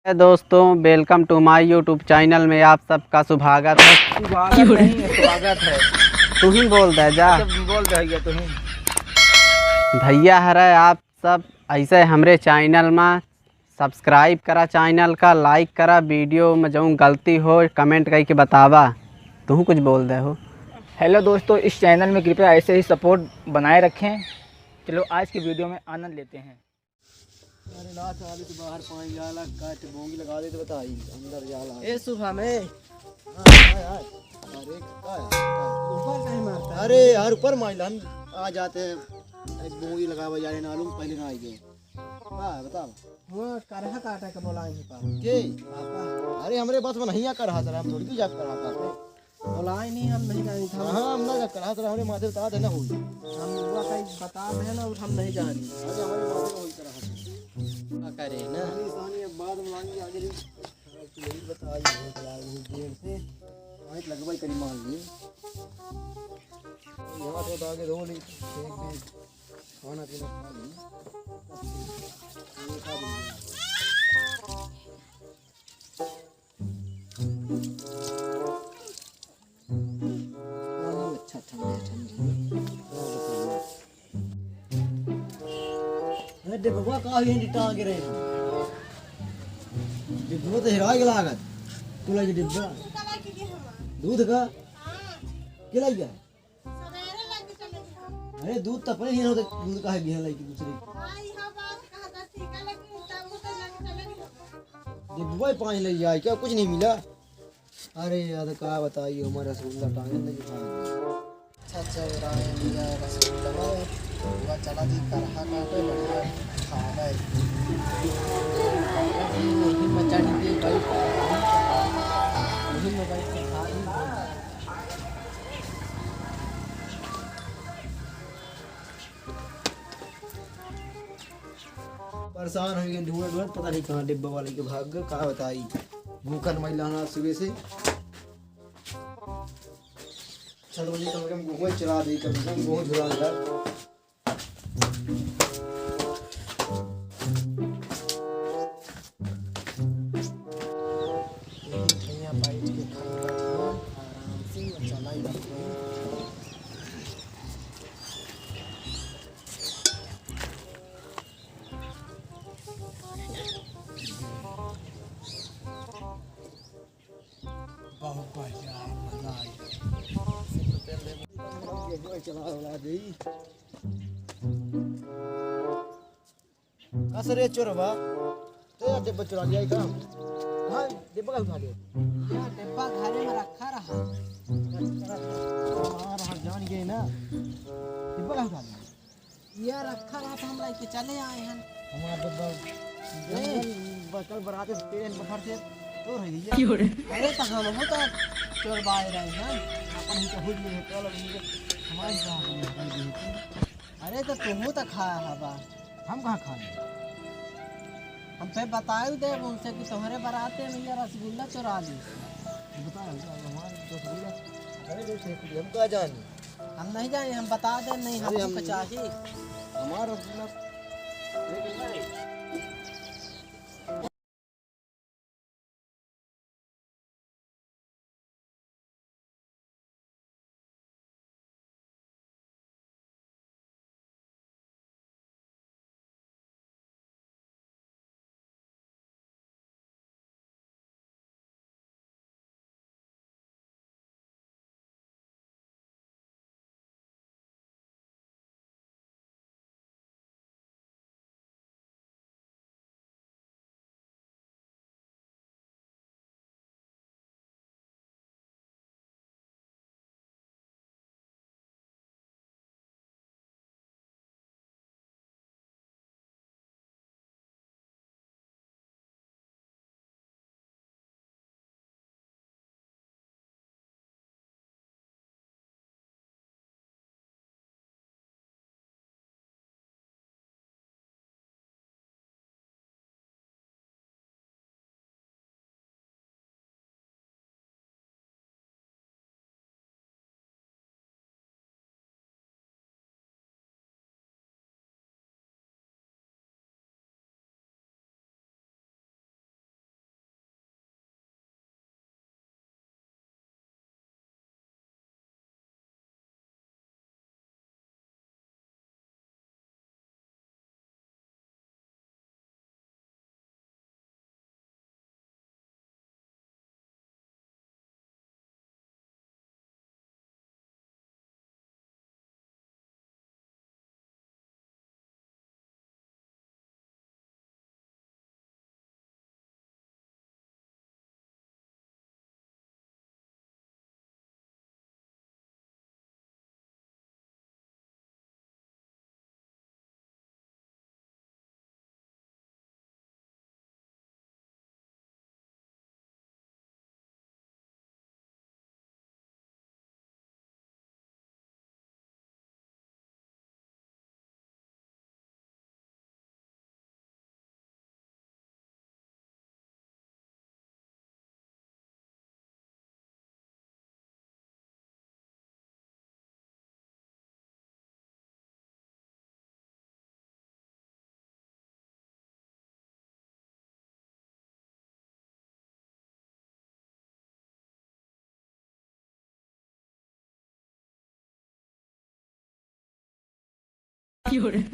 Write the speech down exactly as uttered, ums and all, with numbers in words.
दोस्तों, welcome to my YouTube channel में आप सबका सुभागत है। सुभागत नहीं है, स्वागत है। तू ही बोल दे जा। अच्छा, बोल दे भैया, तू ही। भैया हरे आप सब ऐसे हमरे channel में subscribe करा channel का, like करा, video में जौन गलती हो comment करके बतावा। तू कुछ बोल दे हो। Hello दोस्तों, इस channel में कृपया ऐसे ही support बनाए रखें। चलो आज की video में आनंद लेते हैं। अरे ला साले तो बाहर पानी जाला, काट बोंगी लगा दे तो बताई, अंदर जाला। ए सुबह में। हाँ, हाँ, हाँ। अरे का है? ऊपर काहे मारता है? अरे यार ऊपर माइल हम आ जाते हैं, एक बोंगी लगावे जा रहे नालू में, पहले ना आई गए। का है बताओ? वो करहा काटे के बोलाए हैं पापा। के? पापा। अरे हमरे पास में नहीं आ करहा सर, हम थोड़ी दूर जाके करहा काटे। बोलाए नहीं, हम नहीं जानी था। हाँ, हम ना जा करहा सर, हमरे माथे उतार देना होई। हम बुआ का बता दे ना, और हम नहीं जानी। अरे हमरे माथे में होई करहा सर। का करे ना? पानी, पानी अब बाद में लाएंगे आगे दिन। अब तू यही बता, ये भूख लाग रही देर से। पानी लगवाई करी मान लिए। यहाँ से तो आगे धो ली, एक दिन। खाना पीना खा ली। अच्छा, ठंडे, ठंडे। अरे, डिब्बा का हुई है, टांग रहे हैं। डिब्बा तो हेरा के लागत। तू लागे डिब्बा। दूध का? के लाइगा? अरे दूध तो अपने ही होते, दूध काहे बिहान लाई की दूसरी? डिब्बा ही पानी ले जाए, क्या कुछ नहीं मिला? अरे यार का बताइए, हमारा रसगुल्ला टांगे नहीं था। अच्छा चल रहा है मेरा रसगुल्ला, हुआ चला जी करहा काटे बढ़िया खावे। यही में चढ़ के बैठ, यही में बैठ के खा ली। परेशान हो गए, ढूंढत ढूंढत, पता नहीं कहाँ डिब्बा वाले के भाग गए, का बताई, भूखन मई लाना सुबह से। चलो जी, कम से कम गोहूँ चला दी, कम से कम गोहूँ झुला दे। यही ठैया बैठ के खाई बैठ के आराम से चलाई बैठ के। बहुत बढ़िया, मजा आई। चला वाला गई। का सर, ये चोरवा? तो यार, डिब्बा चुरा लिया का? हाँ, डिब्बा का उठा लिया? यार, डिब्बा घरे में रखा रहा। रखा रहा। हाँ, रहा, जान गए ना। डिब्बा का उठा लिया? ये रखा रहा तो हम लेके चले आए हैं। हमारा डिब्बा ए। बस कल बरात से तेरे बखर से तो रह गई है। क्यों रे? अरे, तो हम हो तो चोरवाए रहे हैं। अपन ही तो हो गए हैं, कल अब ये हमारी कहाँ बनी है, बनी है। अरे, तो तुहू तो खाया हवा। हम कहाँ खाए? हम फिर बताई देब उनसे कि तोहरे बराते में ये रसगुल्ला चुरा ली। बताओ, हमारे रसगुल्ला, अरे, जो थे, हम का जानी? हम नहीं जानी, हम बता देब, नहीं, अरे, हमको हम चाही। हमारा रसगुल्ला, अरे, की हो रहा है?